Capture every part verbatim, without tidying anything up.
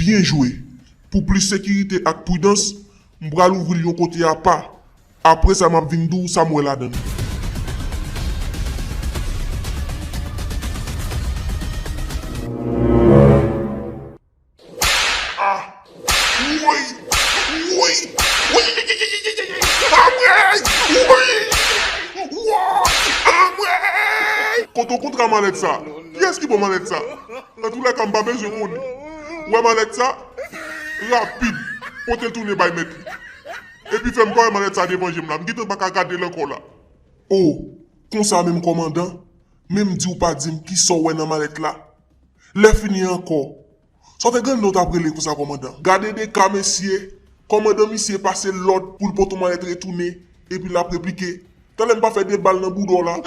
Byen jwe. Pou plis sekirite ak pridans, m pral ouvri l yon kote apa. Apre sa, m ap vin di w sa m wè ladan l. Ah! Woy! Woy! Woy! Anmwey! Woy! Woy! Anmwey! Kote w kontre malèt sa? Kiyès ki ba w malèt sa? Antoulèka, m pa bezwen konnen. Ou wè malèt sa? Rapid, pote l tounen bay mèt li. Epi fè m pa wè malèt sa devan je m la. M gentan pa ka gade l ankò la. O, konsa menm kòmandan, menm di w pa di m kisa w wè nan malèt la. Lè fini ankò, sa w te gen lè w t ap rele konsa kòmandan? Gade de ka mesye, kòmandan misye pase lòd pou l pote yon malèt retounen, epi l ap replike. Talè m pa fè de bal nan bouda w la.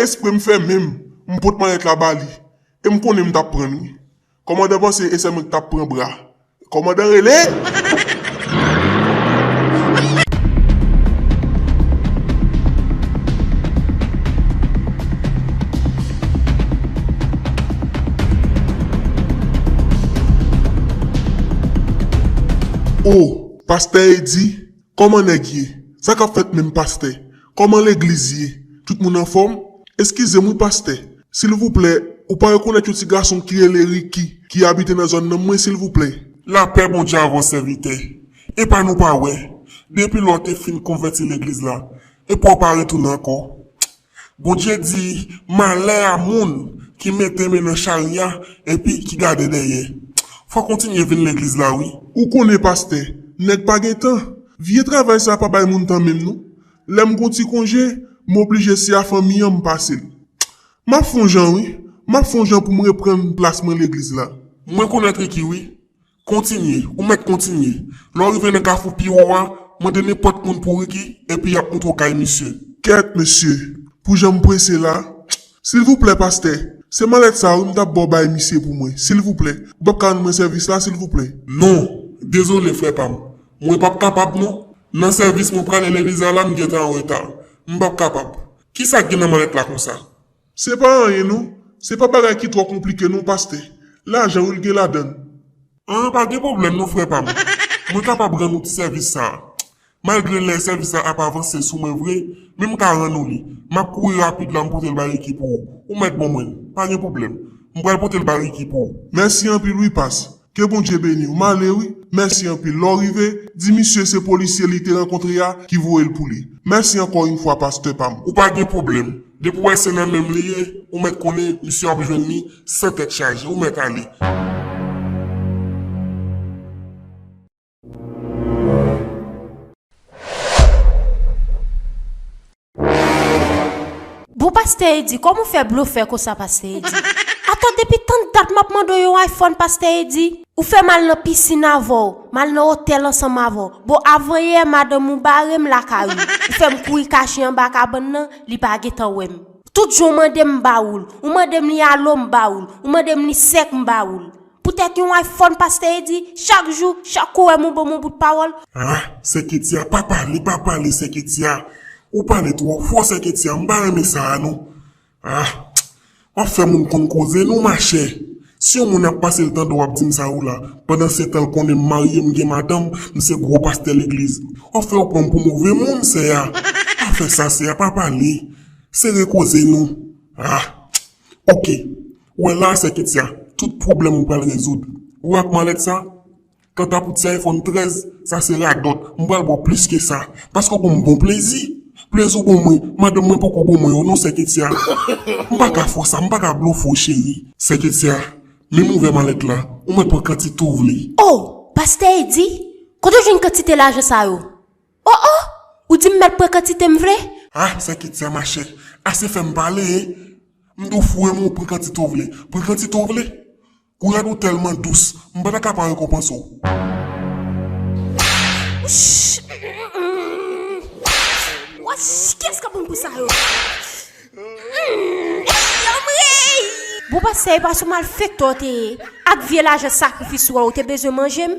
Espre m fè menm, m pot malèt la ba li. E m konnen m t ap pran l, wi. Kòmandan panse e sèl mwen ki t ap pran bra. Kòmandan rele! O, pastè Edi, kòman nèg ye? Sa k ap fèt menm pastè? Kòman legliz ye? Tout moun anfòm? Eskize m wi pastè, silvouplè, ou pa rekonèt yon ti gason ki rele Ricky ki abite nan zòn nan mwen silvouplè? Lapè Bondye avè w sèvitè. Epa nou pa wè, depi lè w te fin konvèti legliz la, epa w pa retounen ankò? Bondye di, malè a moun ki mete men nan chari a epi ki gade dèyè. Fò w kontinye vin legliz la wi. Ou konnen pastè, nèg pa gen tan. Vye travay sa pa bay moun tan menm non. Lè m gon ti konje, m oblije se a fanmi an m pase l. M ap fè yon jan wi, m ap fè yon jan pou m reprann plas mwen legliz la. Mwen konèt Ricky wi. Kontinye, ou mèt kontinye. Lè w rive nan kafou pi wo a, mande nenpòt moun pou Ricky, epi y ap montre w kay misye. Kèt mesye, pou jan m prese la. Silvouplè pastè, se malèt sa wi m t ap ba w bay misye pou mwen, silvouplè. Ou p ap ka rann mwen sèvis la silvouplè? Non, dezole frè pa m. Mwen p ap kapab non. Nan sèvis mwen prale legliz la la m gentan an reta. M p ap kapab. Kisa k gen nan malèt la konsa? Se pa anyen non. Se pa bagay ki twò konplike non pastè. Lajan wi l gen ladan l. An, pa gen pwoblèm non frè pa m. Mwen kapab rann ou ti sèvis sa a. Malgre lè sèvis la ap avanse sou mwen vre, men m ka rann ou li. M ap kouri rapid la m pote l bay Ricky pou ou. Ou mèt ban mwen l. Pa gen pwoblèm. M pral pote l bay Ricky pou ou. Mèsi anpil wi pas. Ke Bondye beni w. M ale wi. Mèsi anpil. Lè w rive, di misye se polisye li te rankontre a ki voye l pou li. Mèsi ankò yon fwa pastè pa m. Ou pa gen pwoblèm. Depi w wè se nan men m li ye, ou mèt konnen misye ap jwenn li san tèt chaje. Ou mèt ale. Bon pastè Edi, kòman w fè blofè konsa pastè Edi? Atann depi tann dat m ap mande w yon iPhone pastè Edi. Ou fè m al nan pisin avè w, m al nan otèl ansanm avè w. Bon avanyè madanm ou bare m lakay ou. Ou fè m kouri kache anba kabann nan, li pa gentan wè m. Tout jou w mande m m ba ou l, ou mande m li alo m ba ou l, ou mande m li sèk m ba ou l. Poutèt yon iPhone pastè Edi, chak jou, chak kou w wè m ou ban m yon bout pawòl. Ah, sè Ketia, pa pale, pa pale, sè Ketia. Ou pale twò fò, sè Ketia, m pa renmen sa a non. Ah, w ap fè moun konn koze non, machè. Si yon moun ap pase l tande w ap di m sa ou la, pandan se tan l konnen m marye, m gen madanm, m se gwo pastè legliz. W ap fè yo pran m pou move moun, sè a. Pa fè sa, sè a, pa pale. Sere koze nou. Ah, oke. Ou wè la, sè Ketia, tout pwoblèm ou pral rezoud. Ou wè ak malèt sa? Kanta pou ti iPhone trèz, sa se radòt. M pral ba w plis ke sa. Paske w ban m bon plezi. Plezi w ban mwen, madanm mwen poko ban mwen yo non, sè Ketia. M pa ka fè w sa, m pa ka blofè w, cheri. Sè Ketia, menm ouvè malèt la, ou mèt pran kantite w vle. Oh, pastè Edi, kote w jwenn kantite lajan sa yo? Oh, oh, ou di m mèt pran kantite m vle? Ah, sè Ketia, machè, ase fè m pale, hein. M di w foure m ou pran kantite w vle. Pran kantite w vle. Ou rad ou tèlman dous, m pa ta ka pa rekonpanse w. Wouch! Wouch! Kiyès k ap ban m pou sa yo? Anmwey! Bon pastè, e pa sou malfektè w te ye. Ak vye lajan sakrifis ou a, ou te bezwen manje m?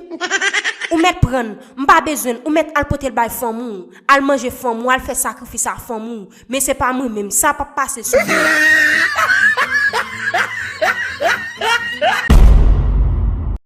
Ou mèt pran l, m pa bezwen l, ou mèt al pote l bay fanmi w, al manje fanmi w, al fè sakrifis a fanmi w. Men se pa mwen menm, sa p ap pase sou mwen.